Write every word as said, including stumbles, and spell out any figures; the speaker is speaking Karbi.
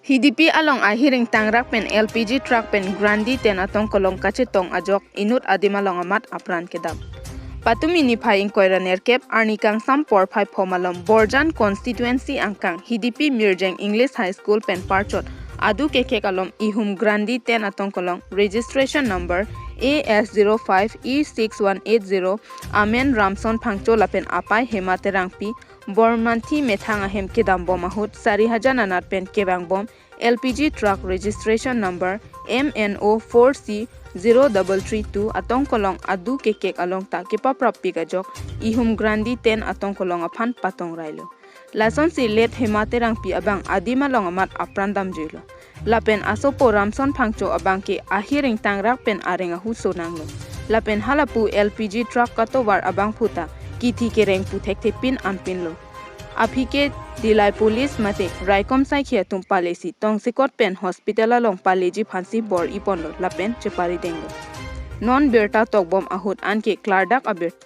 Hidipi along ahir ingtangrak pen L P G truck pen Grandi ten atong kolong kachetong ajok inut adim along amat apran kedam. Patumi niphai ingkoi ra nerkep arni kangsam porphai pho malom Borjan constituency angkang Hidipi Mirjeng English High School pen parchot adu kekek alom ihum Grandi ten atong kolong registration number A S zero five E six one eight zero amen Ramson Phangcho lapen apai Hema Terangpi Bormanthi methang ahem kedam bom ahut Sarihajan anat pen kevang bom L P G truck registration number M N O four C zero double three two atong kolong adu kekek along ta kepaprap pik ajok ihum Grandi ten atong kolong aphan patong railo. Lasonsi let Hema Terangpi abang adim along amat apran damjuilo. Lapen asopo Ramson Phangcho abang ke ahir ingtangrak pen areng ahuso nanglo. Lapen halapu L P G truck katovar abangphu ta kithi kereng pu thekthe pin anpinlo. Aphi ke Dillai police mate raikom saikhi atum palesi tongsekot pen hospital along paleji aphansi bor-iponlo lapen cheparidenglo. Non birta tokbom ahut anke klardak abirta